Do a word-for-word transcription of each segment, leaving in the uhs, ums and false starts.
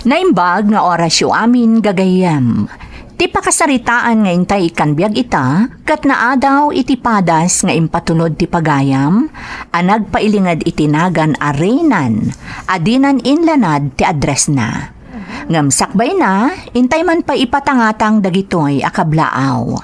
Naimbag nga orasyo amin, gagayyem. Ti pakasaritaan nga intay ikkan biag ita, ket naadaw iti padas nga impatulod ti pagayam, a nagpailinged iti nagan a Reynan, a dinan inlanad ti addressna. Ngem sakbayna, intay man pay ipatangatang dagitoy a kablaaw.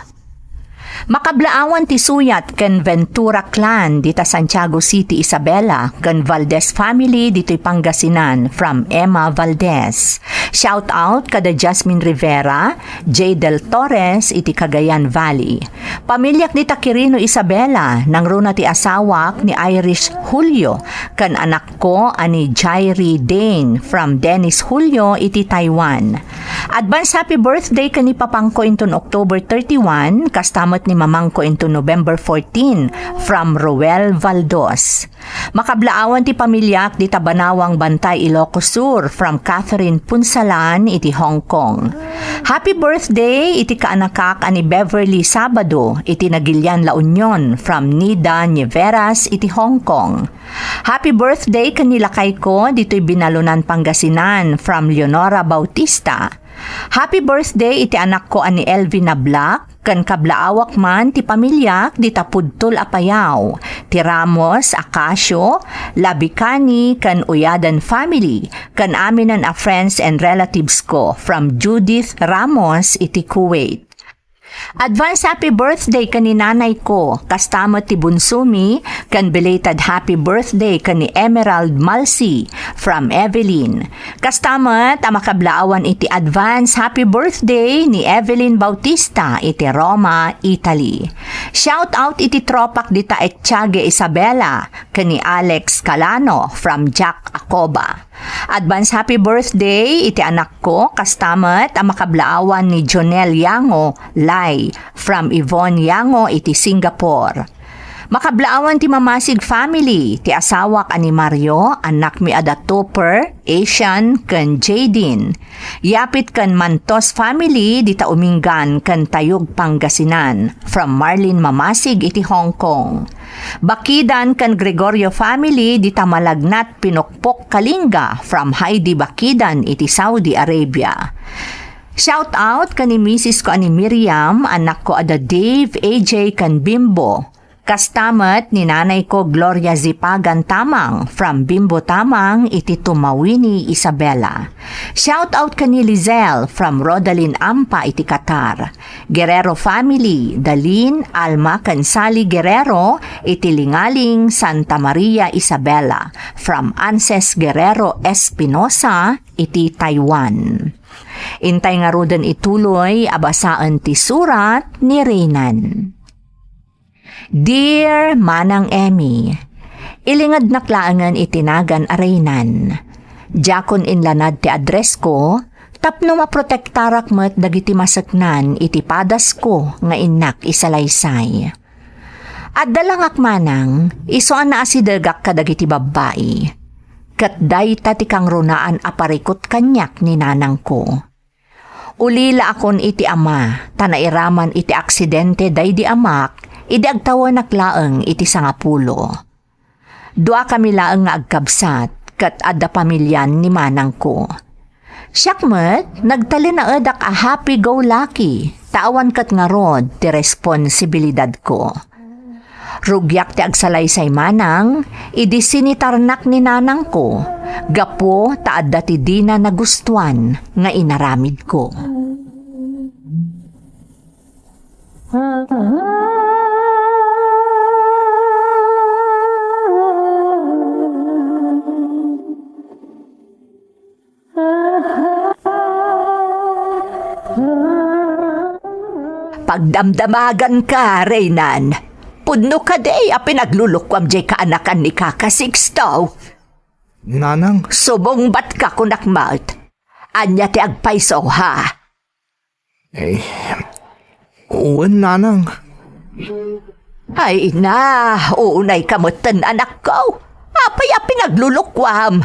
Makablaawan ti suyat ken Ventura clan dita Santiago City, Isabela, ken Valdez family ditoy Pangasinan, from Emma Valdez. Shout out kada Jasmine Rivera, Jay Del Torres iti Cagayan Valley. Pamiliak dita Quirino, Isabela, nangruna ti asawak ni Irish Julio, ken anakko a ni Jairi Dane, from Dennis Julio iti Taiwan. Advance happy birthday ken ni papangko inton October thirty-one, kasta met ni mamangko inton November fourteen, from Roel Valdos. Makablaawan ti pamiliak dita Banawang Bantay, Ilocos Sur, from Catherine Punsalan iti Hong Kong. Happy birthday iti kaanakak a ni Beverly Sabado iti Nagilian, La Union, from Nida Nieveras iti Hong Kong. Happy birthday ken ni lakayko ditoy Binalunan, Pangasinan, from Leonora Bautista. Happy birthday iti anakko a ni Elvin Nablac, ken kablaawak man ti pamiliak dita Pudtol a Payao, ti Ramos, Acacio, Labicani, ken Uyadan family, ken aminen a friends and relatives ko, from Judith Ramos iti Kuwait. Advance happy birthday ken ni nanayko, kasta met ti bunsomi, ken belated happy birthday ken ni Emerald Malsi, from Evelyn. Kasta met a makablaawan iti advance happy birthday ni Evelyn Bautista iti Roma, Italy. Shout out iti tropak dita Etiague, Isabela, ken ni Alex Calano, from Jack Acoba. Advance happy birthday iti anakko, kasta met a makablaawan ni Jonel Yango Lai, from Yvonne Yango iti Singapore. Makablaawan ti Mamasig family, ti asawak a ni Mario, annakmi a da Topper, Asian, ken Jadine. Yapit ken Mantos family, dita Umingan ken Tayug, Pangasinan, from Marlene Mamasig iti Hong Kong. Bakidan ken Gregorio family, dita Malagnat, Pinokpok, Kalinga, from Heidi Bakidan iti Saudi Arabia. Shout out ken ni misis ko a ni Miriam, anakko a da Dave, A J, ken Bimbo. Kasta met ni nanayko Gloria Zipagan Tamang from Bimbo Tamang iti Tumawini, Isabela. Shout out ken ni Lizelle from Rodalyn Ampa iti Qatar. Guerrero family, Dalin, Alma ken Sally Guerrero iti Lingaling, Santa Maria, Isabela, from Anses Guerrero Espinosa iti Taiwan. Intay ngaruden ituloy a basaen ti surat ni Reynan. Dear Manang Emmy, ilingednak laengen iti nagan a Reynan. Diakon inlanad ti addressko tapno maprotektarak met dagiti maseknan iti padasko nga innak isalaysay. Adda langak manang, isu a naasidegak kadagiti babbai. Ket dayta ti kangrunaan a parikut kaniak ni nanangko. Ulilaakon iti ama, ta nairaman iti aksidente daydi amak idi agtawenak laeng iti sangapulo. Duakami laeng nga agkabsat, ket adda pamilian ni manangko. Siak met, nagtalinaedak a happy-go-lucky, ta awan ket ngarud ti responsibilidadko. Rugiak ti agsalaysay manang, idi sinitarnak ni nanangko, gapu ta adda ti dina nagustuan nga inaramidko. Pagdamdamaganka, Reynan. Pudno kadi a pinaglulukuam diay kaanakan ni Kaka Sixto? Nanang. Sumungbatka kunak met. Ania ti agpayso, ha? Eh, wen, nanang. Ay na, unay ka metten, anakko. Apay a pinaglulukuam?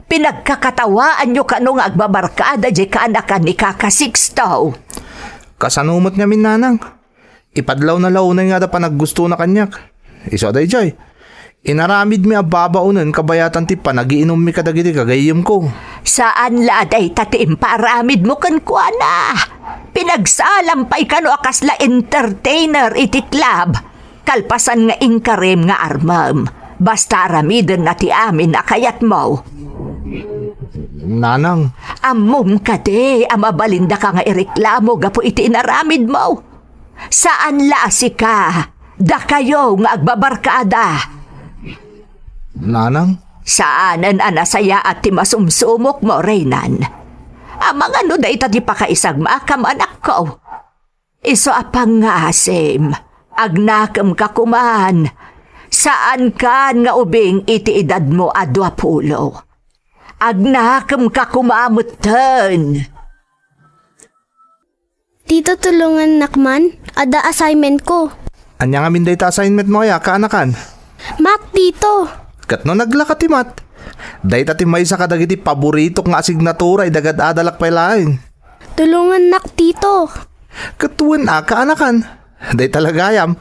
Pinagkakatawaanyo kano nga agbabarkada diay kaanakan ni Kaka Sixto? Kasano met ngamin, nanang? Ipadlawna la unay nga adda panaggustona kaniak. Isu a daydiay. Inaramidmi a babaonen kabayatan ti panagiinummi kadagiti gagayyemko. Saan la a dayta ti impaaramidmo kenkuana. Pinagsalam pay kano a kasla entertainer iti club. Kalpasan nga inkarem nga armem. Basta aramidenna ti amin a kayatmo. Nanang. Ammom kadi a mabalindaka nga ireklamo gapu iti inaramidmo. Saan la a sika, dakayo nga agbabarkada. Nanang? Saanen a nasayaat ti masumsumokmo, Renan. Amangan no dayta ti pakaisagmakam, anakko. Isu a pangngaasim, agnakemka koman. Saankan nga ubing iti edadmo a duapulo. Agnakemka koma metten. Tito, tulongannak man. Adda assignment ko. Ania ngamin dayta assignment mo aya, kaanakan? Math, Tito. Ket no naglaka ti math, dayta ti maysa kadagiti paboritok nga asignatura idi agad-adalak pay laeng. Tulongannak, Tito. Ket wen a, kaanakan? Dayta la gayam.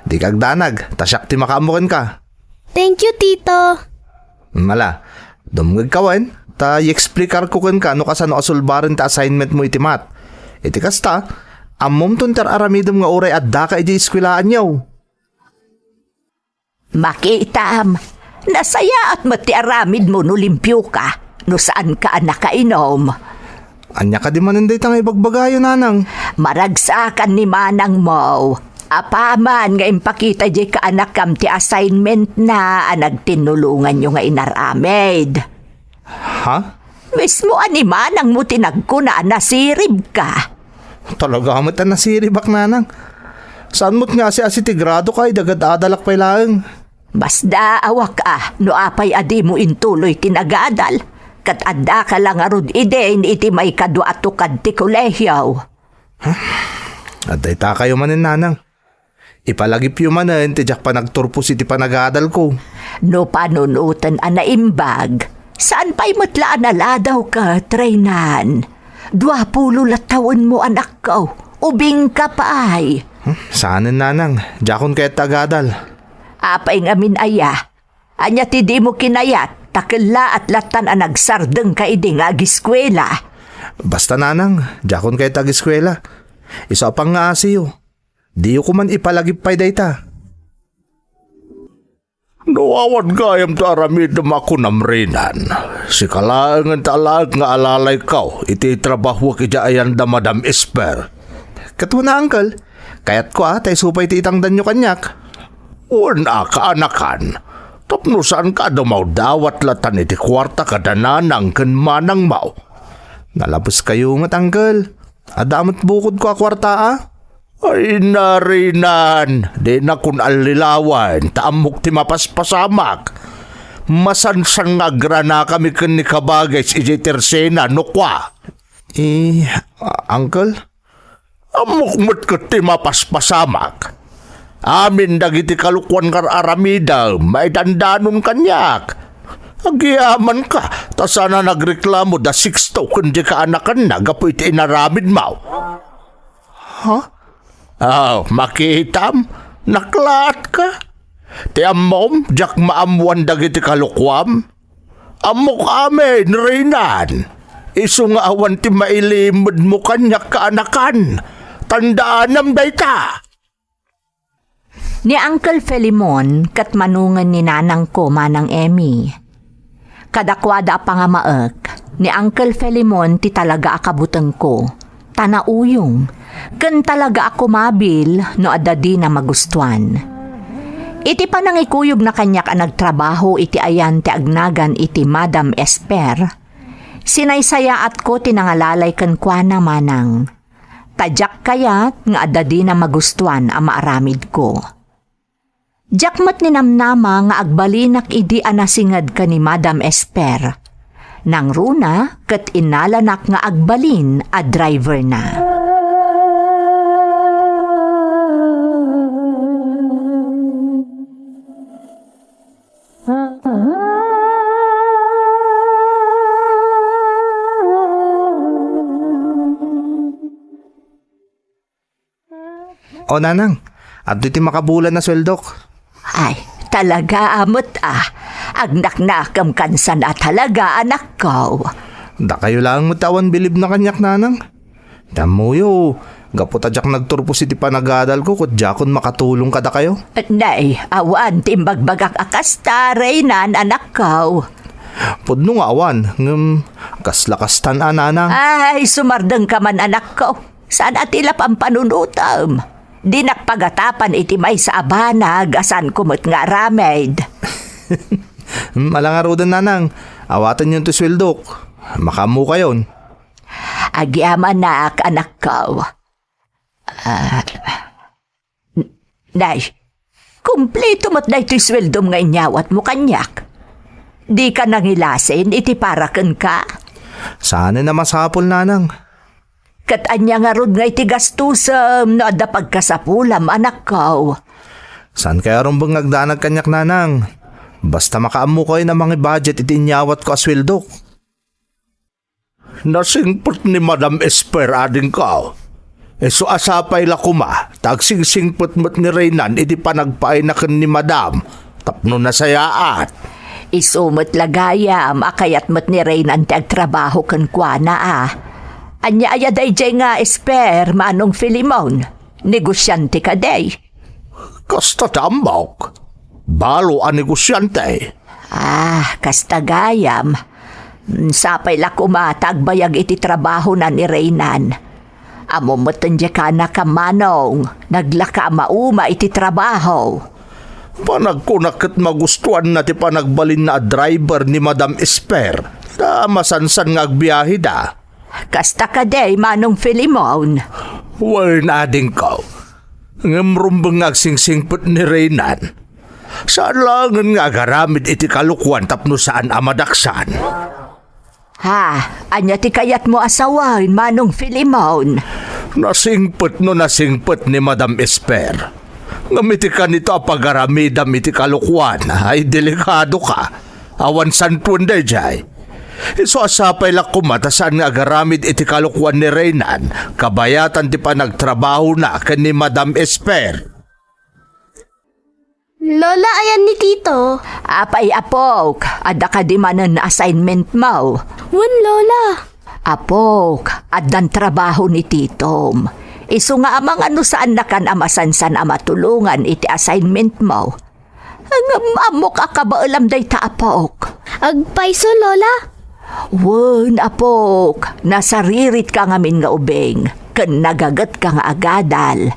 Dika agdanag, ta siak ti makaammo kenka. Thank you, Tito. Mala, dumngegka wen, ta i-explikarko kenka no kasano a sulbaren ti assignment mo iti math. Iti kasta, ammomton ti ar-aramidem nga uray addaka iti eskuelaanyo. Makitam, nasayaat met ti aramidmo no limpioka, no saanka a nakainom. Ania kadi manen dayta nga ibagbagayo, Nanang? Maragsakan ni manangmo. Apaman nga impakita idiay kaanakkam ti assignment na a nagtinnulonganyo nga inaramid. Ha? Mismo a ni manangmo ti nagkuna a nasiribka. Talaga met a nasiribak, Nanang. Saan met nga asi-asi ti gradoka idi agad-adalak pay laeng? Masdaawak a no apay a dimo intuloy ti nagadal, ket addaka la ngarud idin iti maikadua a tukad ti kolehio. Adda itakayo manen, Nanang. Ipalagipyo manen ti diak panagturpos iti panagadalko. No panunoten a naimbag, saan pay met la a naladaw ket, Renan. Duapulo la tawenmo, anakko. Ubingka pay. Hmm, saanen, Nanang. Diakon kayat ti agadal. Apay ngamin aya? Ania ti dimo kinayat, ta kellaat lattan a nagsardengka idi nga agiskuela? Basta, Nanang, diakon kayat ti agiskuela. Isu a pangngaasiyo. Diyo koman ipalagip pay dayta. No awan gayam ti aramidem a kunam, Renan, sika laengen ti alaek nga alalayko iti trabahuek idiay ayan da Madam Esper. Ket wen a, Uncle, kayatko a ta isu pay ti itangdanyo kaniak. Wen a, kaanakan, tapno saanka a dumawdawat lattan iti kuarta kada nanang ken manangmo. Nalabeskayo met, Uncle. Adda met bukodko a kuarta a? Ay, Renan, dinakon allilawen, ta ammok ti mapaspasamak. Masansan nga agranakami ken ni Kabagis idiay tersena, no kua. Eh, a-, Uncle? Ammok met ket ti mapaspasamak. Amin dagiti kalokuan nga ar-aramidem, maidandanon kaniak. Agyamanka, ta saan a nagreklamo da Sixto ken di kaanakanna gapu iti inaramidmo. Ha? Aw, makitam? Naklaatka? Ti ammom, diak maammoan dagiti kalokuam. Ammok amin, Renan. Isu nga awan ti mailimedmo kaniak, kaanakan. Tandaanam dayta. Ni Uncle Filemon ket manongen ni nanangko, Manang Emmy. Kadakuada a pangamaek, ni Uncle Filemon ti talaga a kabutengko, ta nauyong, ken talaga a kumabil no adda dina magustuan. Iti panangikuyogna kaniak a nagtrabaho iti ayan ti agnagan iti Madam Esper, sinaysayaatko ti nangalalay kenkuana, Manang. Ta diak kayat nga adda dina magustuan a maaramidko. Diak met ninamnama nga agbalinak idi a nasinged ken ni Madam Esper. Nangruna ket innalanak nga agbalin a driverna. O, Nanang, adtoy ti makabulan a sueldok. Ay, ta talaga, a met a. Agnaknakem kansan a talaga, anakko. Dakayo laeng met awan bilibna kaniak, nanang. Tammoyo, gapu ta diak nagturpos iti panagadalko ket diakon makatulong kadakayo. Nay, awan ti imbagbagak a kasta, Reynan, anakko. Pudno nga awan, ngem kasla kastan a, nanang. Ay, sumardengka man, anakko. Saan a ti la pampanunotem. Dinak pagatapan iti maysa a banag a saanko met nga aramid. Hmm, ala ngaruden, nanang. Awatenyon ti sueldok. Makaammokayon. Agyamanak, anakko. Ah, nay, kumpleto met daytoy sueldom nga inyawatmo kaniak. Dika nangilasin iti para kenka? Saanen a masapul, nanang. Ket ania ngarud nga iti gastusem no adda pagkasapulam, anakko? Saankay a rumbeng nga agdanag kaniak, nanang. Basta makaammokayon a mangi-budget iti inyawatko a sueldok. Nasingpet ni Madam Esper, adingko. Isu a sapay la koma ta agsingsingpet met ni Reynan iti panagpaayna ken ni Madam tapno nasayaat. Isu met la gayam a kayat met ni Reynan ti agtrabaho kenkuana a. Ania aya daydiay nga Esper, Manong Filimon? Negosiante kadi? Kasta ti ammok. Balo a negosiante. Ah, kasta gayam. Mm, sapay la koma ta agbayag iti trabahona ni Reynan. Ammom met diay kana, Manong, naglaka a mauma iti trabaho. Panagkunak ket magustuanna ti panagbalinna a driver ni Madam Esper. Ta masansan nga agbiaheda. Kasta kadi, Manong Filimon? Wen, adingko. Ngem rumbeng nga agsingsingpet ni Reynan. Saan laengen nga agaramid iti kalokuan tapno saan a madaksan. Ha, ania ti kayatmo a sawen, Manong Filimon? Nasingpet no nasingpet ni Madam Esper. Ngem iti kanito a pagaramidam iti kalokuan, ay delikadoka. Awan santoen daydiay. Isu a sapay la koma ta saan nga agaramid iti kalokuan ni Reynan, kabayatan ti panagtrabahona ken ni Madam Esper. Lola, ayan ni Tito. Apay, apok, adda kadi manen assignment mo? Wen, Lola. Apok, addan trabaho ni Titom. Isu nga amangan no saannakan a masansan a matulongan iti assignment mo. Ngem ammok a kabaelam dayta, apok. Agpayso, Lola? Wen, apok, nasariritka ngamin nga ubing, ken nagagetka nga agadal.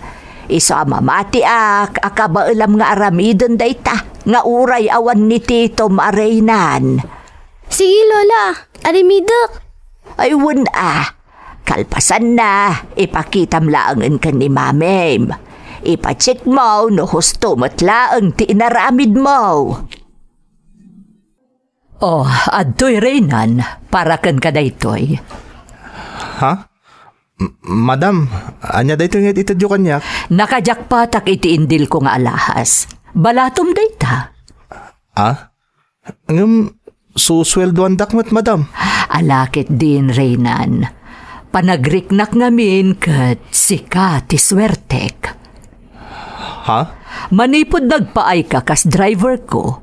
Isu a mamatiak a kabaelam nga aramiden dayta nga uray awan ni Titom a Reynan. Sige, Lola, aramidek. Ay, wen a. Kalpasanna, ipakitam laengen ken ni Mamim. Ipacheck mo no husto met laeng ti inaramid mo. Oh, adtoy Reynan, para kenka daytoy. Ha? M-, madam, ania daytoy nga itedyo kaniak? Nakajakpatak iti indilko nga alahas. Balatom dayta. Ah? Ngem, susueldoandak met, madam. Ala ketdin, Reynan. Panagriknak ngamin ket sika ti suertek. Ha? Manipud nagpaayka kas driver ko,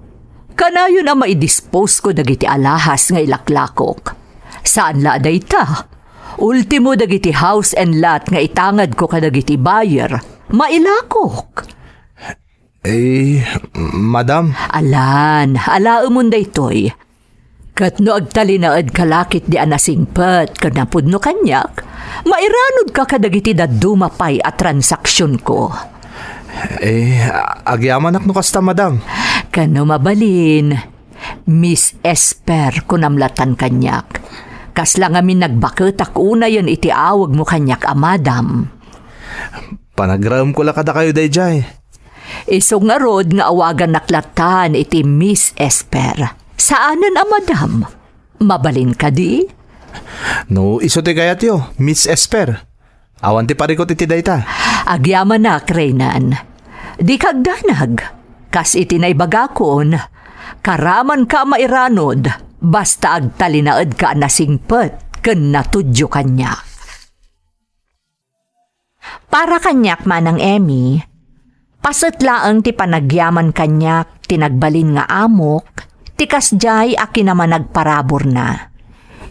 kanayon a maidisposko dagiti alahas nga ilaklakok. Saan la a dayta. Ultimo dagiti house and lot nga itangedko kadagiti buyer, mailakok. Eh, madam. Alan, alaemon daytoy. Ket no agtalinaedka la ketdi a nasingpet ken napudno kaniak, mairanudka kadagiti dadduma pay a transaksionko. Eh, a-, agyamanak no kasta, madam. Ken no mabalin, Miss Esper, kunam latan kaniak. Kasla ngamin nagbaketak unayen iti awagmo kaniak a madam. Panagraemko la kadakayo daydiay. Isu ngarud nga awagannak latan iti Miss Esper. Saanen a madam. Mabalin kadi? No isu ti kayatyo, Miss Esper. Awan ti parikut iti dayta. Agyamanak, Reynan. Dika agdanag. Kas iti naibagakon, karamanka a mairanud, basta agtalinaedka a nasingpet ken natudyo kaniak. Para kaniak, Manang Emmy, Paset laeng ti panagyaman kaniak ti nagbalin nga amok, ti kasdiay a kinamanagparaburna.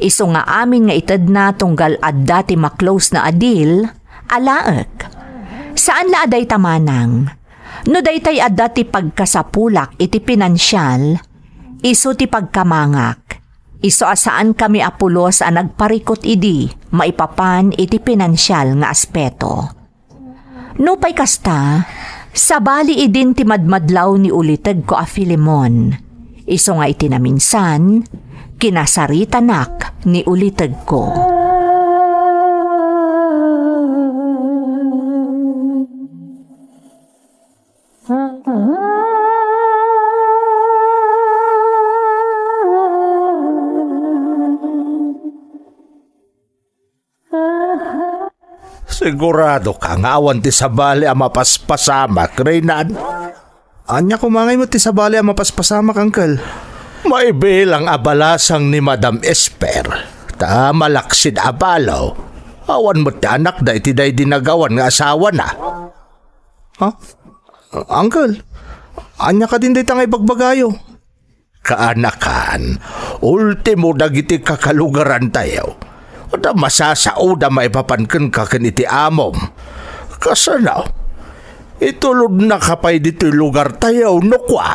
Isu nga amin nga itedna tunggal adda ti ma-close na a deal, alaek. Saan la a dayta manang. No daytay adda ti pagkasapulak iti pinansial, isu ti pagkamangak. Isu a saankami a pulos a nagparikut idi maipapan iti pinansial nga aspeto. Nupay kasta, sabali idin ti madmadlaw ni ulitegko a Filemon. Isu nga iti naminsan, kinasaritanak ni ulitegko. Sigurado ka nga awan ti sabali a mapaspasamak, Reynan? Ania koma ngay met ti sabali a mapaspasamak, Uncle? Maibilang a balasang ni Madam Esper, ta malaksid a balo. Awan met ti anakda iti daydi nagawan nga asawana. Ha? Uncle, ania kadin dayta nga ibagbagayo? Kaanakan, ultimo dagiti kakalugarantayo. Adda masasaoda maipapan kenka ken iti amom. Kasano? Itulodnaka pay ditoy lugartayo, no kua?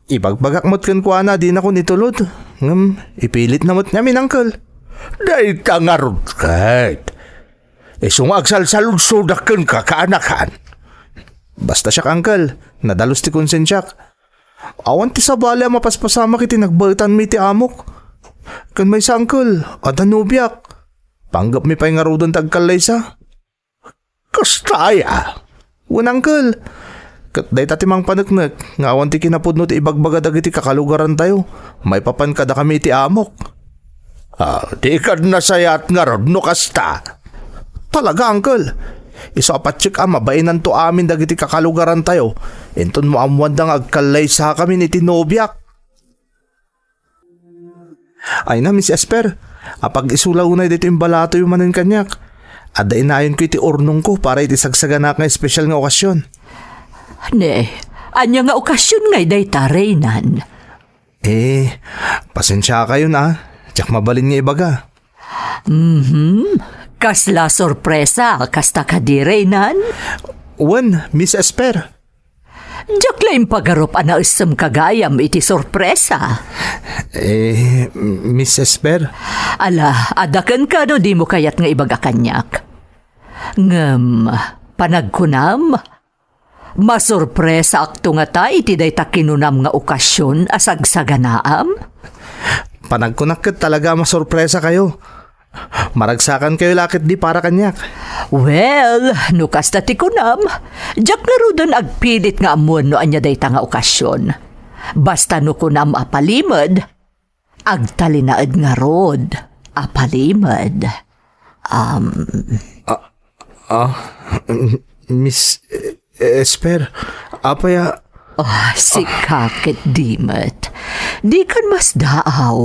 Ibagbagak met kenkuana a dinakon itulod. Ngem, ipilitna met ngamin, Uncle. Dayta ngarud ket. Isu nga agsalsaludsodak kenka, kaanakan. Basta siak, Uncle, nadalus ti konsensiak. Awan ti sabali a mapaspasamak iti nagbaetanmi iti amok. Ken maysa, Uncle, adda nobiak. Panggepmi pay ngaruden ti agkallaysa. Kasta aya? Wen, Uncle. Ket dayta ti mangpaneknek nga awan ti kinapudno ti ibagbaga dagiti kakalugarantayo maipapan kadakami iti amok. Ah, dika nasayaat ngarud no kasta. Talaga, Uncle. Isu a patiek a mabainanto amin dagiti kakalugarantayo, inton maammoanda nga agkallaysakamin iti nobiak. Ay na, Miss Esper, apag-isu la unay daytoy imbalatoyo manen kaniak. Adda inayonko iti urnongko para iti sagsaganaak nga espesyal nga okasyon. Ne, ania nga okasyon ngay dayta, Reynan? Eh, pasensiakayon a, diak mabalin nga ibaga. Mhm. Kasla sorpresa, kasta kadi, Reynan? Wen, Miss Esper. Diak la impagarup a naessem ka gayam iti sorpresa. Eh, Miss Esper? Ala, adda kenka no dimo kayat nga ibaga kaniak. Ngem, panagkunam, masorpresaakto ngata iti dayta kinunam nga okasyon a sagsaganaam? Panagkunak ket talaga a masorpresakayo. Maragsakankayo la ketdi para kaniak. Well, no kasta ti kunam, diak ngaruden agpilit nga ammoen no ania dayta nga okasyon. Basta no kunam a palimed, agtalinaed ngarud a palimed. Um, Ah, Miss, eh, Esper, apay a... Oh, sika ket di met. Dikan masdaaw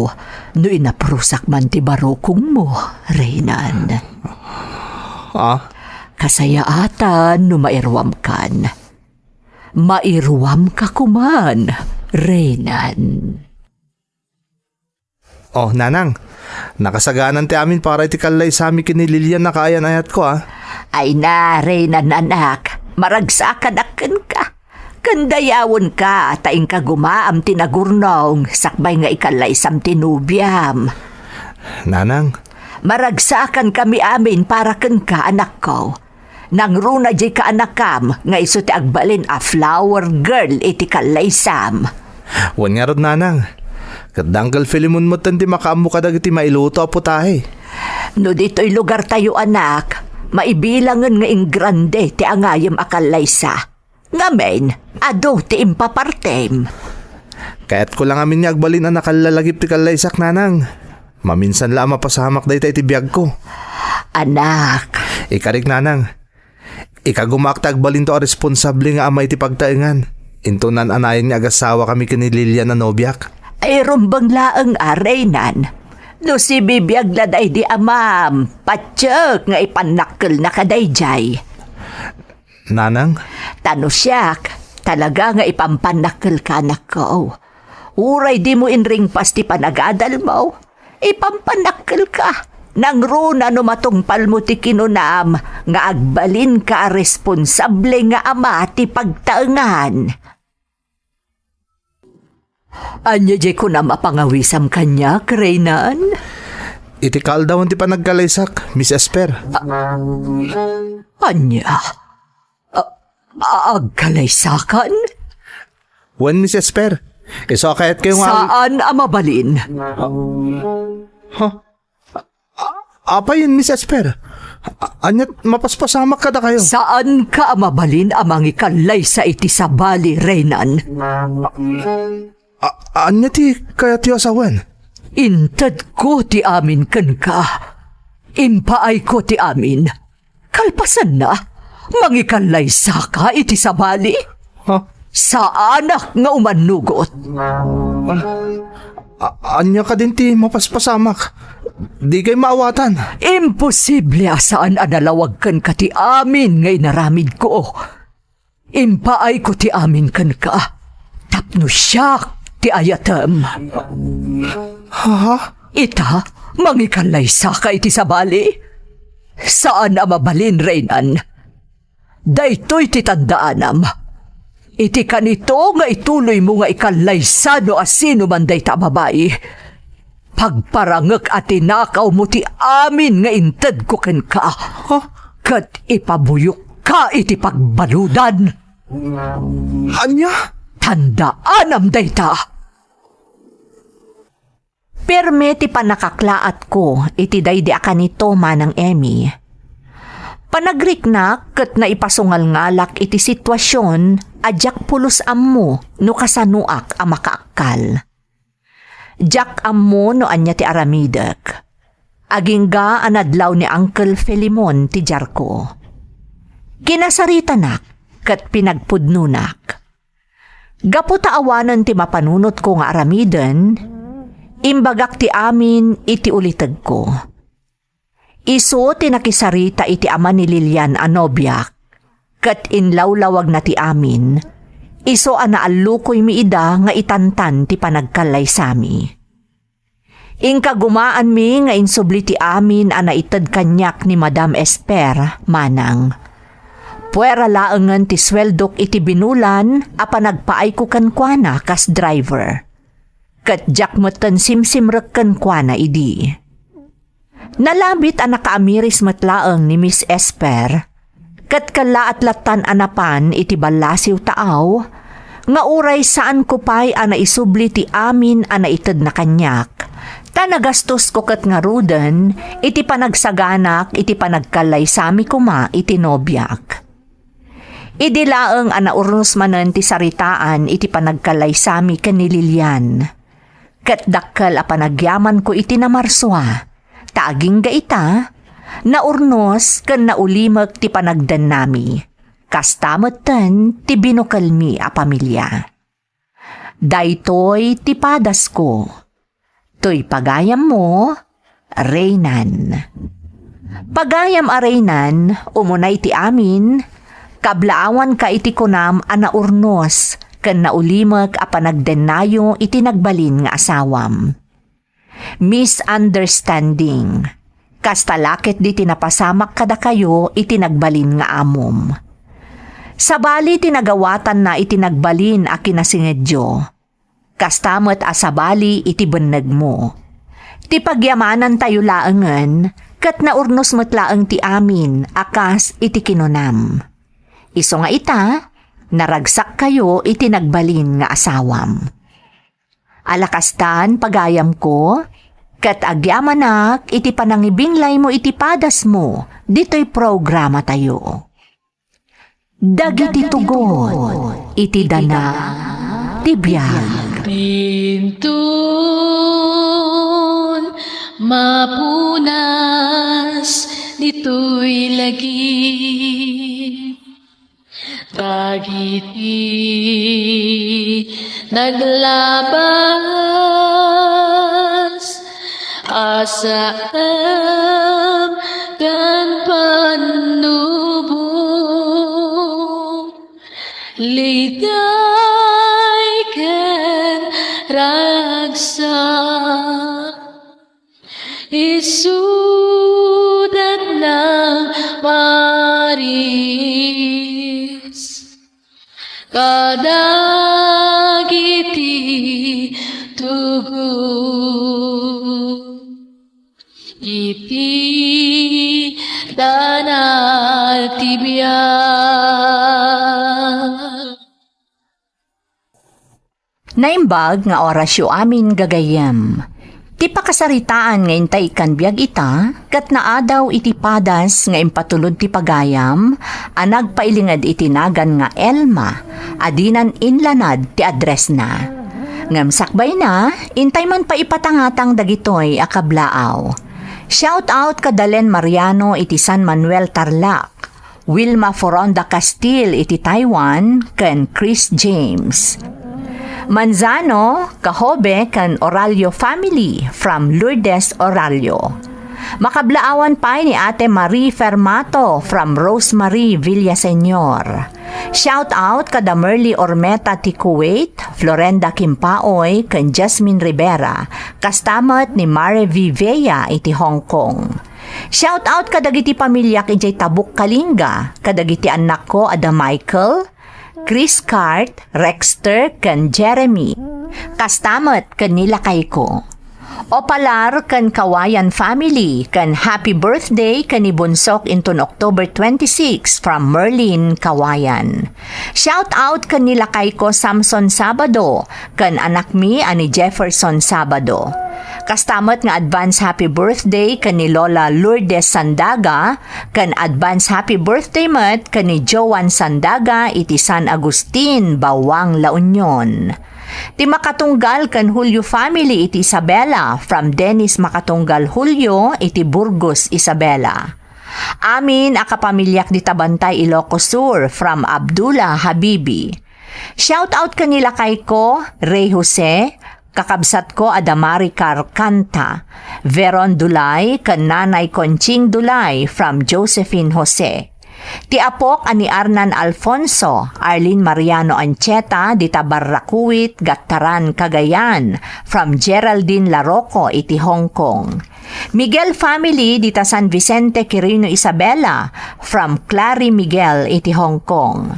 no inaprusak man ti barukongmo, Reynan. Ah? Kasayaatan no mairuamkan. Mairuamka koman, Reynan. Oh, Nanang, nakasaganan ti amin para iti kallaysami ken ni Lilian a kaayan-ayatko, ah. Ay na, Reynan, anak, maragsakanak kenka. Ken dayawenka ta inka gumaam ti nagurnong sakbay nga ikallaysam ti nobiam. Nanang. Maragsakankami amin para kenka, anakko. Nangruna diay kaanakam nga isu ti agbalin a flower girl iti kallaysam. Wen ngarud, Nanang. Ket da Uncle Filemon metten ti makaammo kadagiti mailuto a putahe. No ditoy lugartayo, anak, maibilangen nga ingrande ti angayem a kallaysa. Ngamin, adu ti impapartem. Kayatko la ngamin nga agbalin a nakallalagip ti kallaysak, Nanang. Maminsan la a mapasamak dayta iti biagko. Anak. Ikarik, Nanang. Ikagumaak ta agbalinto a responsable nga ama iti pagtaengan. Inton naan-anayon nga agasawakami ken ni Lilian a nobiak. Ay, rumbeng laeng a, Reynan. No sibibiag la daydi amam, patiek nga ipannakkelna kadaydiay. Nanang? Ta no siak, talaga nga ipampannak kenka, anakko. Uray dimo inringpas ti panagadalmo, ipampannak kenka. Nangruna no matungpalmo ti kinunam nga agbalinka a responsable nga ama ti pagtaengan. Ania diay kunam a pangawisam kaniak, Reynan? Iti kaaldawen ti panagkallaysak, Miss Esper. Ania? A-, a-, agkallaysakan? Wen, Miss Esper. Isu a kayatkayo nga awi- Saan a mabalin. Ha? A-, apay, Miss Esper? A-, ania't mapaspasamak kadakayo? Saanka a mabalin a mangikallaysa iti sabali, Reynan. A-, ania ti kayatyo a sawen? Intedko ti amin kenka. Impaayko ti amin. Kalpasanna, mangikallaysa ka iti sabali? Ha? Saanak nga umannugot. A-, ania kadin ti mapaspasamak? Dikay maawatan. Imposible a saan a nalawag kenka ti amin nga inaramidko. Impaayko ti amin kenka, tapno siak ti ayatem. Ha? Ita, mangikallaysaka iti sabali? Saan a mabalin, Reynan. Daytoy ti tandaanam. Iti kanito nga ituloymo nga ikallaysa no asino man dayta a babai, pagparangek a tinakawmo ti amin nga intedko kenka, ket ipabuyokka iti pagbaludan. Ania? Tandaanam dayta. Perme ti pannakaklaatko iti daydi a kanito, Manang Emmy. Panagriknak ket naipasungalngalak iti situasion a diak pulos ammo no kasanoak a makaakkal. Diak ammo no ania ti aramidek. Agingga a nadlaw ni Uncle Filemon ti diarko. Kinasaritanak ket pinagpudnonak. Gapu ta awanen ti mapanunotko nga aramiden, imbagak ti amin iti ulitegko. Isu ti nakisarita iti ama ni Lilian a nobiak, ket inlawlawagna ti amin, isu a naallukoymi ida nga itantan ti panagkallaysami. Inkagumaanmi nga insubli ti amin a naited kaniak ni Madam Esper, manang. Puera laengen ti sueldok iti binulan a panagpaayko kenkuana kas driver. Ket diak metten simsimrek kenkuana idi. Nalabit a nakaamiris met laeng ni Miss Esper, ket kellaat lattan a napan iti ballasiw taaw, nga uray saanko pay a naisubli ti amin a naitedna kaniak, ta nagastosko ket ngaruden iti panagsaganak iti panagkallaysami koma iti nobiak. Idi laeng a naurnos manen ti saritaan iti panagkallaysami ken ni Lilian. Ket dakkel a panagyamanko iti namarsua, ta agingga ita, naurnos ken naulimek ti panagdennami. Kasta metten ti binukelmi a pamilia. Daytoy ti padasko. Toy pagayammo, Reynan. Pagayam a Reynan, umunay ti amin, kablaawanka iti kunam a naurnos ken naulimek a panagdennayo iti nagbalin nga asawam. Misunderstanding. Kasta la ketdi ti napasamak kadakayo iti nagbalin nga amom. Sabali ti nagawatanna iti nagbalin a kinasingedyo. Kasta met a sabali iti bennegmo. Ti pagyamanantayo laengen, ket naurnos met laeng ti amin a kas iti kinunam. Isu nga ita, naragsakkayo iti nagbalin nga asawam. Ala kastan, pagayamko, ket agyamanak iti panangibinglaymo iti padasmo ditoy programatayo. Dagiti tugot iti dana ti biag. Inton mapunas ditoy lagip, dagiti naglabas, asam ken pannubo. Isudat na maris kadagiti tugot iti danal ti biag. Naimbag nga orasyo amin gagayyem. Ti pakasaritaan nga intay ikkan biag ita, ket naadaw iti padas nga impatulod ti pagayam a nagpailinged iti nagan nga Elma, a dinan inlanad ti addressna. Ngem sakbayna, intay man pay ipatangatang dagitoy a kablaaw. Shout out kada Len Mariano iti San Manuel, Tarlac. Wilma Foronda Castil iti Taiwan, ken Chris James. Manzano, Kahobe, ken Oralio family from Lourdes, Oralio. Makablaawan pay ni Ate Marie Fermato from Rosemary, Villaseñor. Shout out kada Merly Ormeta ti Kuwait, Florenda Kimpaoy, ken Jasmine Rivera, kasta met ni Mare V Vea iti Hong Kong. Shout out kadagiti pamiliak idiay Tabuk, Kalinga, kadagiti annakko a da Michael, Chris Cart, Rexter, ken Jeremy. Kasta met ken ni lakayko. Opalar ken Kawayan family, ken happy birthday ken ni Bunsok inton October twenty-six from Merlin, Kawayan. Shout out ken ni lakayko Samson Sabado, ken anakmi a ni Jefferson Sabado. Kasta met nga advance happy birthday ken ni Lola Lourdes Sandaga, ken advance happy birthday met ken ni Joan Sandaga iti San Agustin, Bawang, La Union. Ti Makatunggal ken Julio family iti Isabela, from Dennis Makatunggal Julio iti Burgos, Isabela. Amin a kapamiliak dita Bantay, Ilocos Sur, from Abdullah Habibi. Shout out ken ni lakayko, Rey Jose, kakabsatko a da Maricar Canta, Veron Dulay, ken Nanay Conching Dulay from Josephine Jose. Ti apok a ni Arnan Alfonso, Arlene Mariano Ancheta, dita Barracuit, Gattaran, Cagayan, from Geraldine Larocco iti Hong Kong. Miguel family dita San Vicente, Quirino, Isabela, from Clary Miguel iti Hong Kong.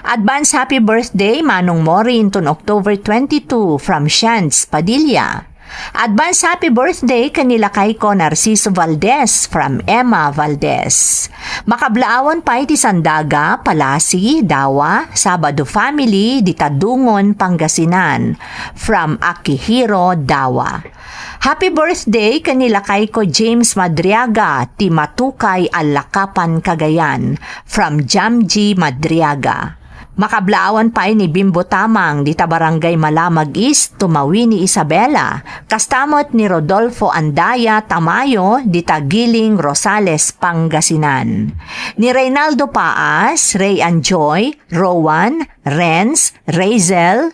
Advance happy birthday, Manong Mori, inton October twenty-two, from Shans Padilla. Advance happy birthday ken ni lakayko Narciso Valdez from Emma Valdez. Makablaawan pay ti Sandaga, Palasi, Dawa, Sabado family, dita Dungon, Pangasinan, from Akihiro Dawa. Happy birthday ken ni lakayko James Madriaga, ti Matukay, Alakapan, Cagayan, from Jamji Madriaga. Makablaawan pay ni Bimbo Tamang dita Barangay Malamag East, Tumawini, Isabela, kasta met ni Rodolfo Andaya Tamayo dita Giling, Rosales, Pangasinan. Ni Reynaldo Paas, Ray Anjoy, Rowan, Renz, Razel,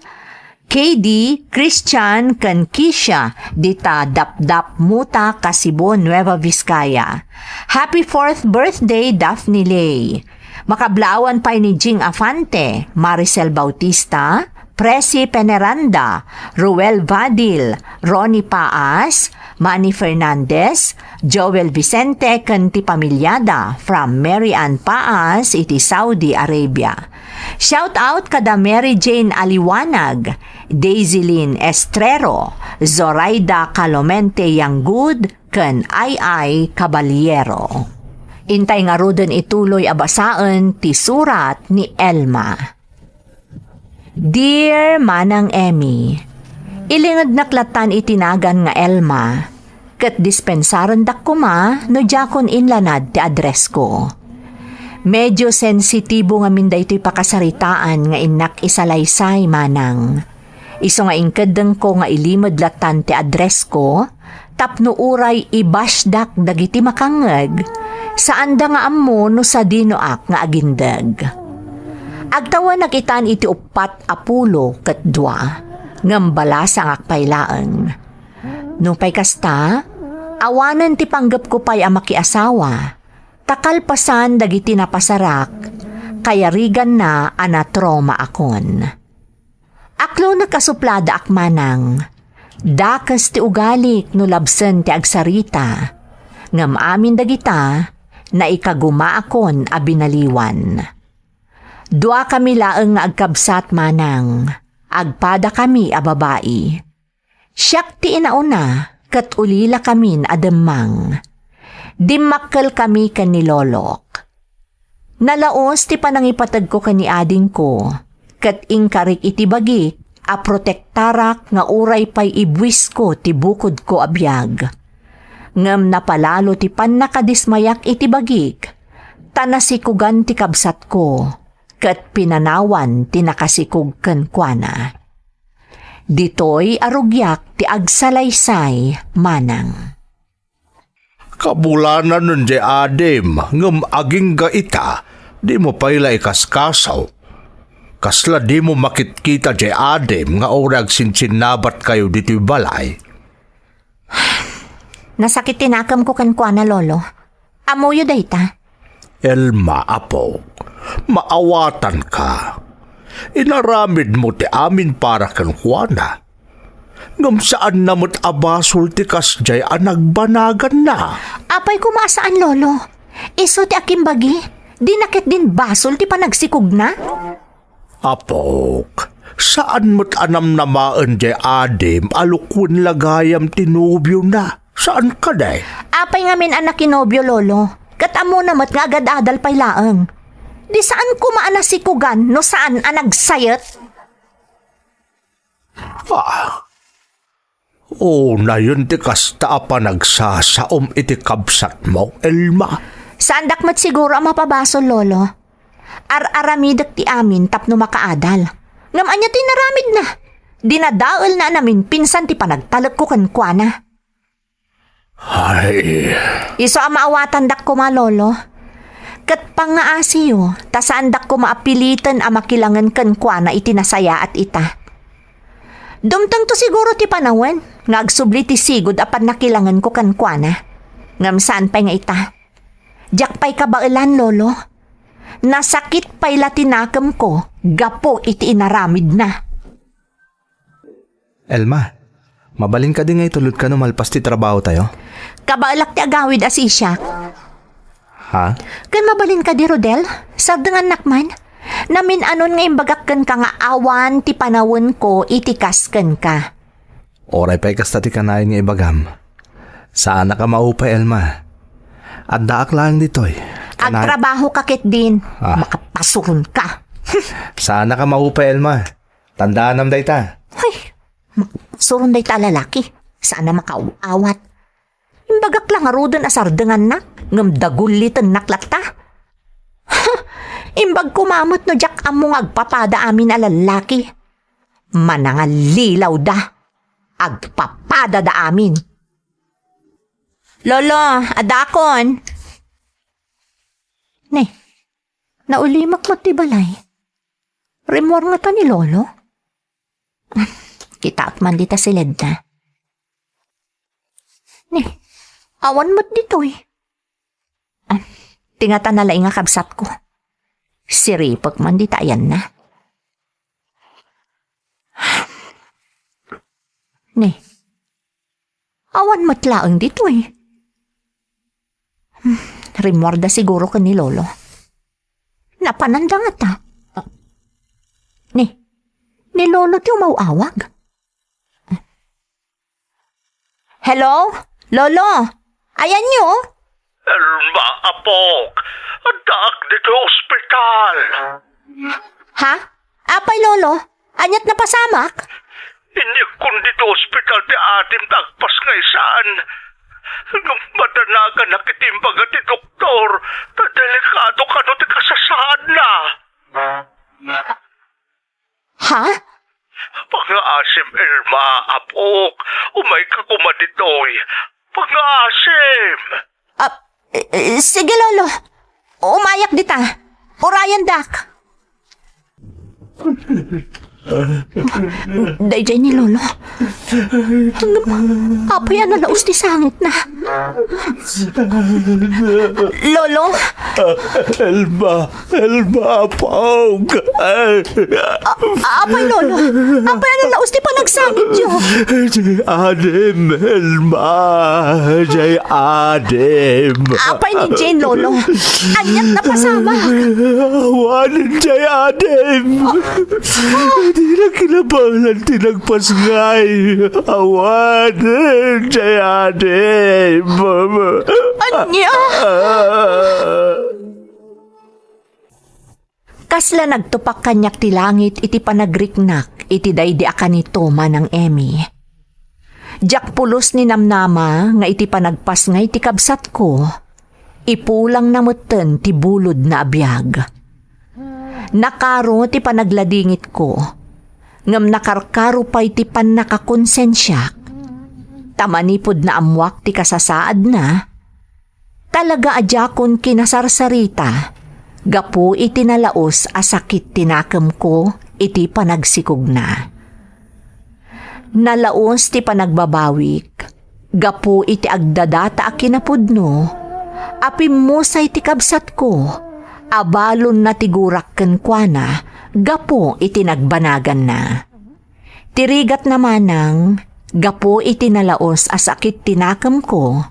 K D, Christian, ken Kisha, dita Dapdap Muta, Kasibo, Nueva Vizcaya. Happy fourth birthday, Daphne Lay. Makablaawan pay ni Jing Afante, Maricel Bautista, Presi Peneranda, Ruel Vadil, Ronnie Paas, Manny Fernandez, Joel Vicente, ken ti pamilyada from Mary Ann Paas iti Saudi Arabia. Shout out kada Mary Jane Aliwanag, Daisylin Estrero, Zoraida Calomente Yanggud, ken Ay Ay Caballero. Intay ngaruden ituloy a basaen ti surat ni Elma. Dear Manang Emmy, ilingednak lattan iti nagan nga Elma, ket dispensarendak koma no diakon inlanad ti addressko. Medyo sensitibo ngamin daytoy pakasaritaan nga innak isalaysay, Manang. Isu nga inkeddengko nga ilimed lattan ti addressko, tapno uray i-bashdak dagiti makangngeg, saanda nga ammo no sadinoak nga agindeg. Agtawenak itan iti uppat a pulo ket dua, ngem balasangak pay laeng. Nupay kasta, awanen ti panggepko pay a makiasawa, ta kalpasan dagiti napasarak, kayariganna a natraumaakon. Aklonek a supladaak, Manang. Dakes ti ugalik no labsen ti agsarita. Ngem amin dagita, naikagumaakon a binaliwan. Duakami laeng nga agkabsat manang, agpadakami a babai. Siak ti inauna ket ulilakamin a demmang. Dimmakkelkami ken ni Lolok. Nalaus ti panangipategko ken ni adingko, ket inkarik iti bagik a protektarak nga uray pay ibuisko ti bukodko a biag. Ngem napalalo ti pannakadismayak iti bagik, ta nasikugan ti kabsatko, ket pinanawan ti nakasikog kenkuana. Ditoy a rugiak ti agsalaysay manang. Kabulananen jay adim, ngem agingga ita, dimo pay la ikaskaso. Kasla dimo makitkita jay adim nga uray agsinsinnabatkayo ditoy balay? Nasakit ti nakemko kenkuana, Lolo. Ammoyo dayta. Elma, apok, maawatanka. Inaramidmo ti amin para kenkuana. Ngem saanna met a basol ti kasjay a nagbanaganna. Apay koma a saan, Lolo? Isu ti akimbagi, dina ketdin basol ti panagsikogna? Apok, saan met a namnamaen jay adim a lukuen la gayam ti nobiona. Saan kadi? Apay ngamin a nakinobio, Lolo? Ket ammona met nga agad-adal pay laeng. Di saan koma a nasikogan no saan a nagsayet? Ah. Unayen ti kasta a panagsasaom iti kabsatmo, Elma. Saandak met siguro a mapabasol, Lolo. Ar-aramidek ti amin tapno makaadal. Ngem ania ti inaramidna? Dinadaelna a naminpinsan ti panagtalekko kenkuana. Ay. Isu a maawatandak koma, Lolo. Ket pangngaasiyo, ta saandak koma a piliten a makilangen kenkuana iti nasayaat ita. Dumtengto siguro ti panawen nga agsubli ti sigud a pannakilangenko kenkuana. Ngem saan pay nga ita. Diak pay kabaelan, Lolo. Nasakit pay la ti nakemko gapu iti inaramidna. Elma, mabalin kadi nga itulodka no malpas ti trabahotayo? Kabaelak ti agawid a siak. Ha? Ken mabalin kadi, Rodel? Sardengannak man? Namin-anon nga imbagak kenka nga awan ti panawenko iti kas kenka. Uray pay kasta ti kanayon nga ibagam. Saanak a maupay, Elma. Addaak laeng ditoy. Kanay- Agtrabahoka ketdin. Ah. Makapasuronka. Saanak a maupay, Elma. Tandaanam dayta. Ay, makapasuron dayta a lalaki. Saan a makaawat. Imbagak la ngaruden a sardengannak, ngem dagullitennak latta. Ha! Imbag koma met no diak ammo nga agpapada amin a lallaki. Manangallilawda. Agpapadada amin. Lolo, adakon. Ne, naulimek met ti balay. Rimmuar ngata ni Lolo? Kitaek man dita siledna. Ni, awan met ditoy. Ah, ti ngata na laeng a kabsatko. Siripek man dita ayanna. Ni, awan met laeng ditoy. Hmm, rimmuarda siguro ken ni Lolo. Napananda ngata. Ni, ni Lolo ti umaw-awag. Hello? Lolo? Ayanyo? Elma, apok. Addaak ditoy ospital. Ha? Apay, Lolo? Aniat napasamak? Inyegkon ditoy ospital ti adim ta agpasngay saan. Ngem madanaganak iti imbaga ti doktor, ta delikado kano ti kasasaadna. Ha? Pangngaasim, Elma, apok. Umayka koma ditoy. Pangngaasim. Ah, eh, eh, sige, Lolo. Umayak dita. Urayendak. Daydiay ni Lolo. Ngem, apay a nalaus ti sangitna? Lolo? Elma, Elma, apok. A-, apay, Lolo? Apay, ano laus ti panagsangityo? Jay Adim, Elma, Jay Adim. Apay ni Jane, Lolo? Aniat napasamak? Awanen Jay Adim. Di na kinabaelan ti nagpasngay. Awanen Jay Adim. Ania? Kasla nagtupak kaniak ti langit iti panagriknak iti daydi a kanito, Manang Emmy. Diak pulos ni namnama nga iti panagpasngay ti kabsatko, ipulangna metten ti bulodna a biag. Nakaro ti panagladingitko, ngem nakarkaro pay ti pannakakonsensiak. Ta manipud naammoak ti kasasaadna, talaga a diakon kinasarsarita gapu iti nalaus a sakit ti nakemko iti panagsikogna. Nalaus ti panagbabawik gapu iti agdadata a kinapudno a pimmusay ti kabsatko a balonna ti gurak kenkuana gapu iti nagbanaganna. Ti rigatna manang, gapu iti nalaus a sakit ti nakemko,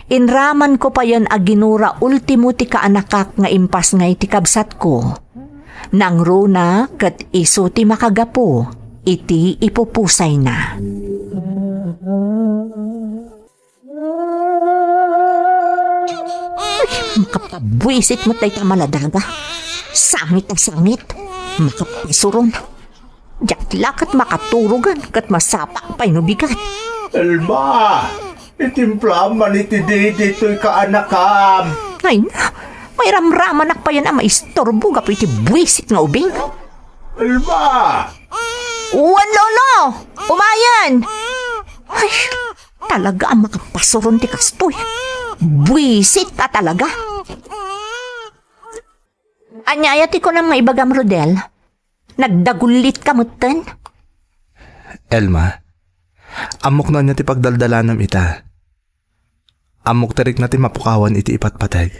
inramanko payen a ginura ultimo ti kaanakak nga impasngay ti kabsatko. Nangruna ket isu ti makagapu iti ipupusayna. Ay, makapabuisit met dayta a maladaga. Sangit a sangit. Makapasuron. Diak la ket makaturogan ket masapak pay no bigat. Elma, itimplaam man iti didi toy kaanakam. Ay na, mairamramanak payen a maisturbo gapu iti buisit nga ubing. Elma! Wen, Lolo! Umayen! Ay, talaga a makapasuron ti kastoy. Buisit a talaga. Ania aya ti kunam nga ibagam, Rodel? Nagdagullitka metten? Elma, ammok no ania ti pagdaldalanam ita. Ammok ti rikna ti mapukawan iti ipatpateg.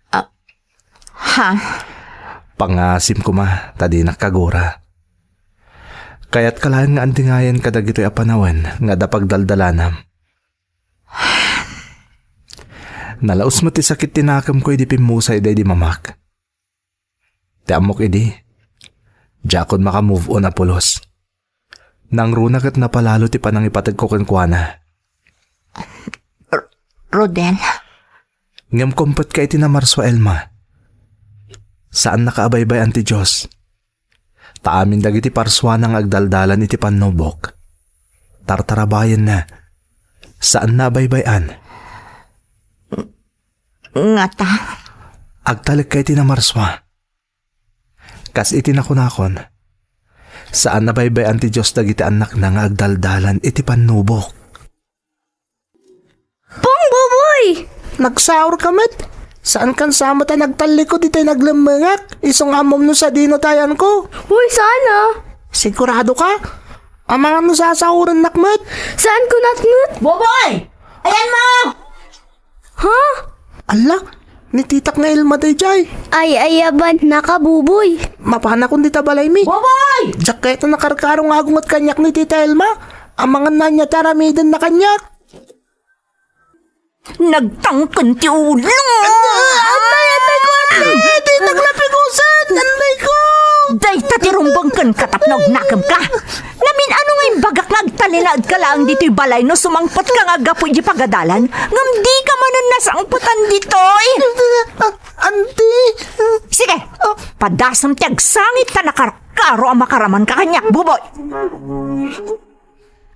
Ah, ha? Pangngaasim koma ta dinak kagura. Kayatka laeng nga andingayen kadagitoy a panawen nga adda pagdaldalanam. Nalaus met ti sakit ti nakemko idi pimmusay daydi mamak. Ti ammok idi, diakon maka-move on a pulos. Nangruna ket napalalo ti panangipategko kenkuana. R-, Rodel? Ngem kumpetka iti namarsua, Elma. Saannaka a baybay-an ti Dios. Ta amin dagiti parsuana nga agdaldalan iti pannubok, tartarabayenna. Saanna a baybay-an. Ngata? Agtalekka iti namarsua. Kas iti nakunakon, saan a baybay-an ti Dios dagiti annakna nga agdaldalan iti pannubok. Pong, Buboy! Nagsaurka met? Saankan sa met a nagtallikud itay naglemmengak? Isu nga ammom no sadino ti ayanko? Uy, saan a? Sigurado ka? Amangan no sasaurennak met? Saan kunat met? Buboy! Ayanmo! Ha? Alla, ni titak nga Elma daydiay. Ay, ayabannaka, Buboy. Mapanakon dita balaymi. Buboy! Diak kayat a nakarkaro nga agunget kaniak ni Tita Elma. Amangan no ania ti aramidenna kaniak. Nagtangken ti ulo. Anday, anday ko, anday! Di naglapigusan! Anday ko! Dayta ti rumbeng kenka tapno agnakemka. Namin-ano nga imbagak nga agtalinaedka laeng ditoy balay no sumangpetka nga aggapu iti pagadalan, ngem dika manen nasangpetan ditoy? Anti? Sige, padasem ti agsangit ta nakarkaro a makaramanka kaniak, Buboy.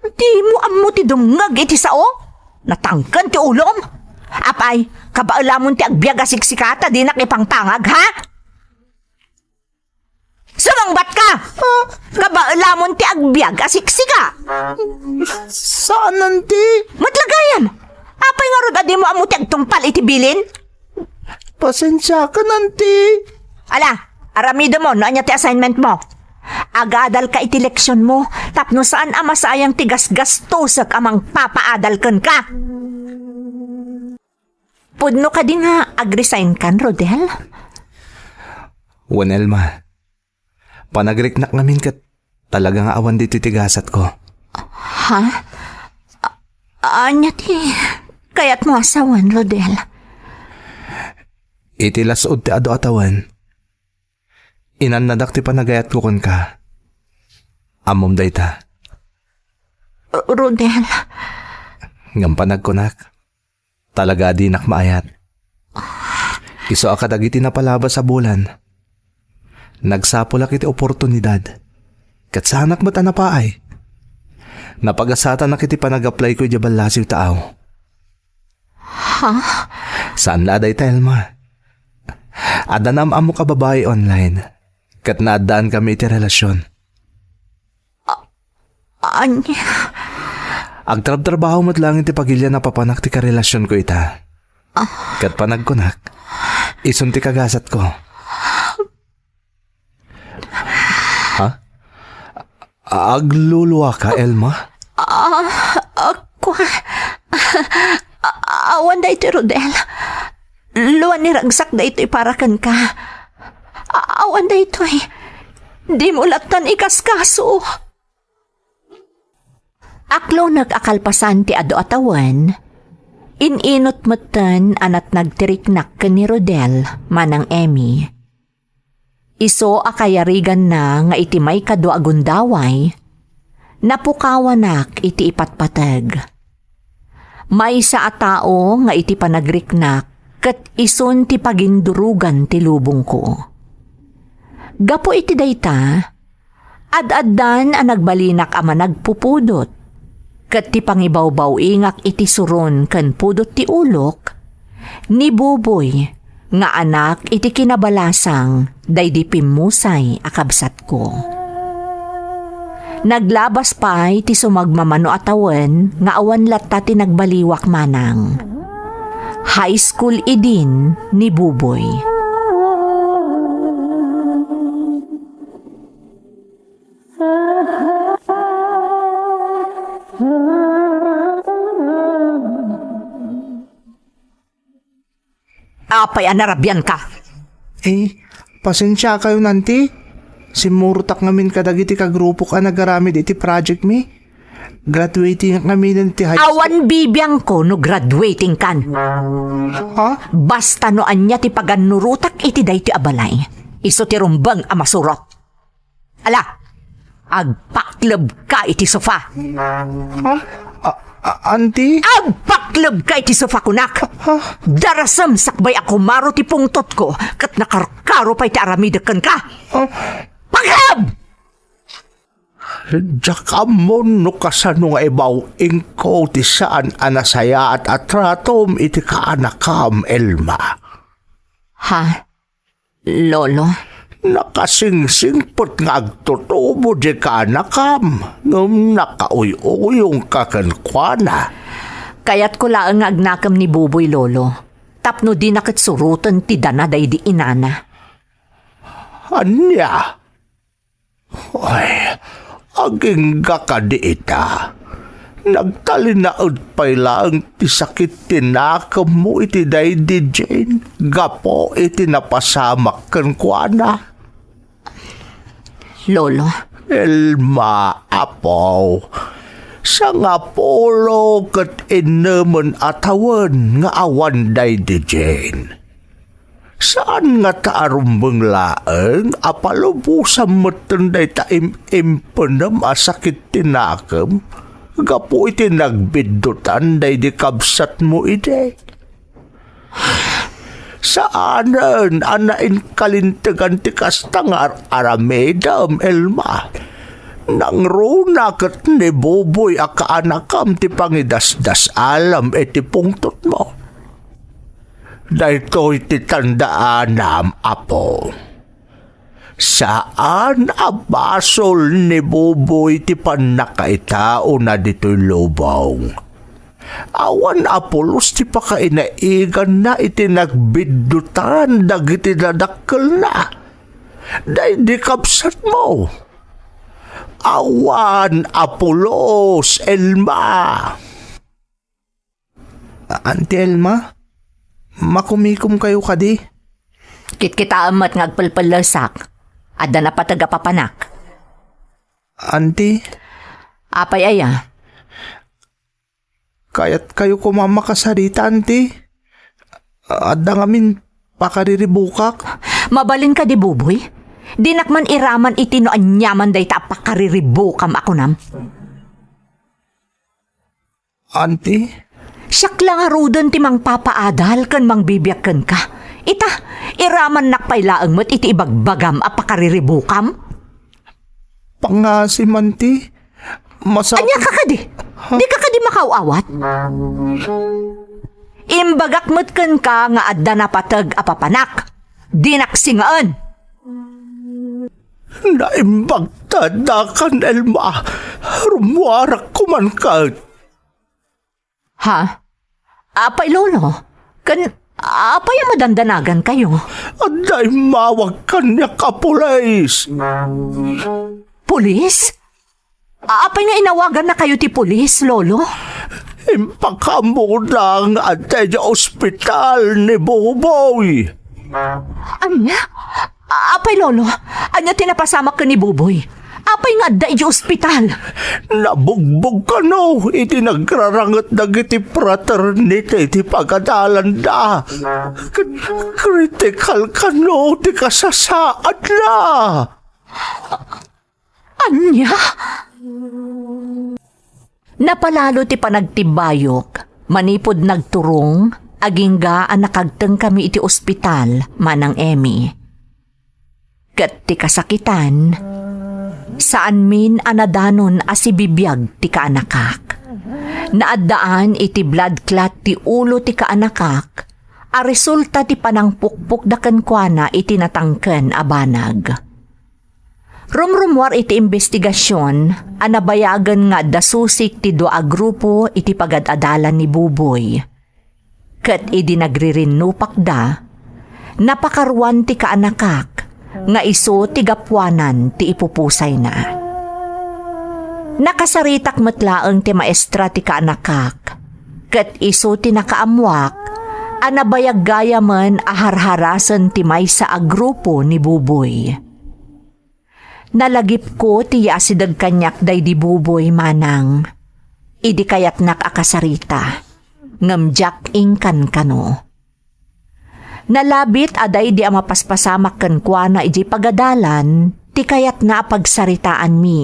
Dimo ammo ti dumngeg iti sao? Natangken ti ulom? Apay, kabaelamon ti agbiag a siksika ta dinak ipangpangag, ha? Sumungbatka! Ah. Kabaelamon ti agbiag a siksika. Saan, Auntie. Met la gayam! Apay ngarud a dimo ammo ti agtungpal iti bilin? Pasensiakan, Auntie. Ala, aramidem no ania ti assignment mo. Agadalka iti leksionmo tapno saan a masayang ti gasgastosek a mangpapaadal kenka. Pudno kadi nga ag-resign kan, Rodel? Wen, Elma. Panagriknak ngamin ket talaga nga awan ditoy ti gasatko. Ha? A-, ania ti kayatmo a sawen, Rodel? Iti las-ud ti adu a tawen, inannadak ti panagayatko kenka. Ammom dayta. Rodel. Ngem panagkunak, talaga a dinak maayat. Isu a kadagiti napalabas a bulan, nagsapulak iti oportunidad. Ket saanak met a napaay. Napagasatanak iti panag-applyko idiay ballasiw taaw. Ha? Saan la a dayta, Elma. Adda naam-ammok a babai online. Ket naaddaan kami iti relasion. Ania? Agtrabtrabaho met laeng ti pagilian a papanak ti karelasionko ita. Ket panagkunak, isun ti kagasatko. Ha? Agluluaka, Elma? Ah, ah, kua-, ah, awan daytoy, Rodel. Lua ni ragsak daytoy para kenka. A-, awan daytoy. Dimo lattan ikaskaso. Aklonek a kalpasan ti adu a tawen, in-inut metten a natnag ti riknak ken ni Rodel, Manang Emmy. Isu a kayariganna nga iti maikadua a gundaway, napukawanak iti ipatpateg. Maysa a tao nga iti panagriknak ket isun ti pagindurugan ti lubongko. Gapu iti dayta, ad-addan a nagbalinak a managpupudot, ket ti pangibawbaw-ingak iti suron ken pudot ti ulok, ni Buboy nga anak iti kinabalasang daydi pimmusay a kabsatko. Naglabas pay ti sumagmamano a tawen nga awan latta ti nagbaliwak manang. High school idin ni Buboy. Apay a narabianka? Eh, pasensiakayon, Auntie. Simmurotak ngamin kadagiti kagrupok a nagaramid iti project mi. Graduating ngamin iti high school. Awan bibiangko no graduating kan. Ha? Basta no ania ti pagannurotak iti daytoy a balay, isu ti rumbeng a masurot. Ala, agpaklebka iti sofa. Ha? A-, a-, Auntie? Agpaklebka iti sofa, kunak. Ha? Darasem sakbay a kumaro ti pungtotko, ket nakarkaro pay ti aramidek kenka. Ha? Pakleb! Diak ammon no kasano nga ibaw-ingko ti saan a nasayaat a tratom iti kaanakam, Elma. Ha? Lolo? Nakasingsingpet nga agtutubo diay kaanakam, ngem nakauy-uyongka kenkuana. Kayatko laeng nga agnakem ni Buboy, Lolo, tapno dina ket suroten ti dana daydi inana. Ania? Ay, agingga kadi ita. Nagtalinaed pay laeng ti sakit ti nakemmo iti daydi Jane gapu iti napasamak kenkuana. Lolo. Elma, apo. Sangapulo ket innemen a tawen nga awan daydi Jane. Saan ngata a rumbeng laeng a palubosan metten dayta im-, impenem a sakit ti nakem gapu iti nagbiddutan daydi kabsatmo idi? Saanen a nainkalintegan ti kasta nga ar-, aramidem, Elma. Nangruna ket ni Buboy a kaanakam ti pangidasdasalem iti pungtotmo. Daytoy ti tandaanam, apo. Saan a basol ni Buboy ti pannakaitaona ditoy lubong. Awan a pulos ti pakainaiganna iti nagbiddutan dagiti dadakkelna. Daydi kabsatmo. Awan a pulos, Elma. A-, Auntie Elma? Makumikomkayo kadi? Kitkitaem met nga agpelpellesak. Adda napateg a papanak. Auntie? Apay aya? Kayatkayo koma makasarita, Auntie? Adda ngamin pakariribukak. Mabalin kadi, Buboy? Dinak man iraman iti no aniaman dayta a pakariribukam a kunam. Auntie? Siak la ngaruden ti mangpapaadal ken mangbibiag kenka. Ita, iramannak pay laeng met iti ibagbagam a pakariribukam. Pangasim, Auntie. Masa- Ania ka kadi? Ha? Di ka kadi makaaw-awat? Imbagak met kenka nga adda napateg a papanak. Dinak singaen. Naimbag ta adda kan Elma. Rummuarak koman ket. Ha? Apay, Lolo? Ken apay a madandanagankayo? Adda immawag kaniak a pulis. Pulis? Apay nga inawagannakayo ti pulis, Lolo? Impakaammoda nga adda idiay ospital ni Buboy. Ania? Apay, Lolo, ania ti napasamak ken ni Buboy? Apay nga adda idiay ospital? Nabugbog kano iti nagraranget dagiti fraternity ti pagadalanda. Ket kritikal kano ti kasasaadna. Ania? Napalalo ti panagtibbayok manipud nagturong agingga a nakagtengkami iti ospital, Manang Emmy. Ket ti kasakitan, saanmin a nadanon a sibibiag ti kaanakak. Naaddaan iti bloodclot ti ulo ti kaanakak a resulta ti panangpukpokda kenkuana iti natangken a banag. Rumrummuar iti imbestigasion a nabayagen nga adda susik ti dua a grupo iti pagad-adalan ni Buboy. Ket idi nagririnnupakda, napakaruan ti kaanakak nga isu ti gapuanan ti ipupusayna. Nakasaritak met laeng ti maestra ti kaanakak, ket isu ti nakaammuak a nabayag gayamen a harharasen ti maysa a grupo ni Buboy. Nalagipko ti yaasideg kaniak daydi Buboy, Manang, idi kayatnak a kasarita, ngem diak inkankano. Nalabit a daydi a mapaspasamak kenkuana idiay pagadalan ti kayatna a pagsaritaanmi,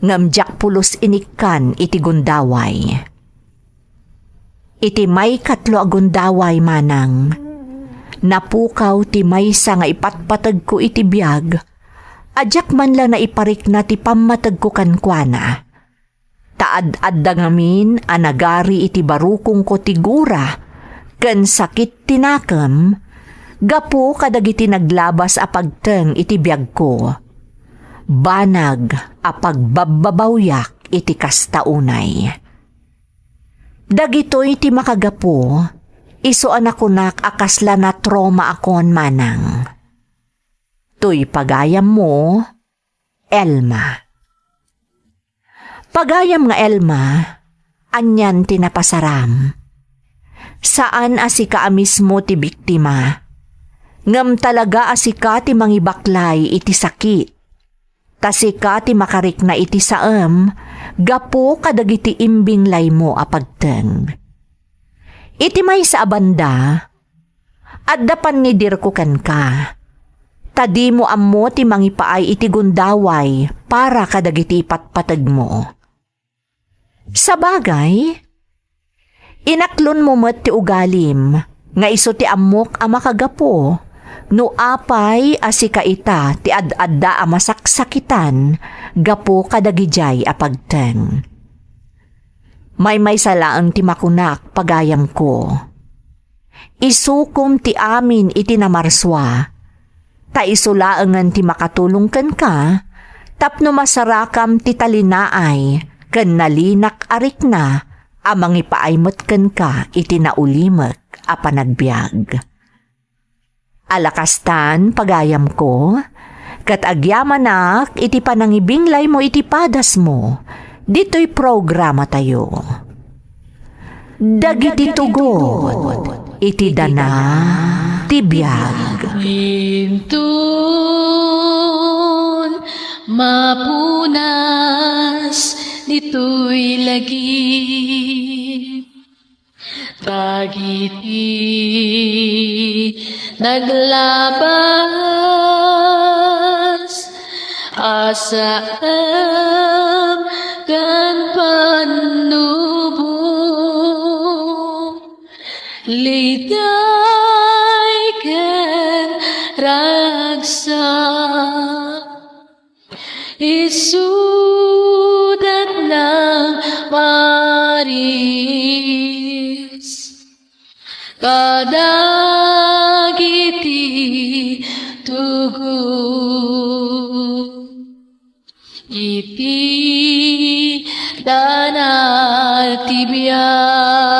ngem diak pulos inikkan iti gundaway. Iti maikatlo a gundaway, Manang, napukaw ti maysa nga ipatpategko iti biag a diak man la naiparikna ti pammategko kenkuana. Ta ad-adda ngamin a nagari iti barukongko ti gura ken sakit ti nakem gapu kadagiti naglabas a pagteng iti biagko. Banag a pagbabbabawiak iti kasta unay. Dagitoy ti makagapu, isu a nakunak a kasla natraumaakon, Manang. Toy pagayammo, Elma. Pagayam nga Elma, anian ti napasaram? Saan a sika a mismo ti biktima, ngem talaga a sika ti mangibaklay iti sakit. Ta sika ti makarikna iti saem gapu kadagiti imbinglaymo a pagteng. Iti maysa a banda, adda pannidirko kenka, ta dimo ammo ti mangipaay iti gundaway para kadagiti ipatpategmo. Sabagay, inaklonmo met ti ugalim nga isu ti ammok a makagapu no apay a sika ita ti ad-adda a masaksakitan gapu kadagidiay a pagteng. Maymaysa laeng ti makunak, pagayamko. Isukom ti amin iti namarsua, ta isu laengen ti makatulong kenka tapno masarakam ti talinaay ken nalinak a rikna a mangipaay met kenka iti naulimek a panagbiag. Ala kastan, pagayamko, ket agyamanak iti panangibinglaymo iti padasmo ditoy programatayo. Dagiti tugot. Iti dana ti biag. Inton mapunas ditoy lagip, dagiti naglabas a saem ken pannubo, liday ken ragsak, isudat nang maris kadagiti tugot iti dana ti biag.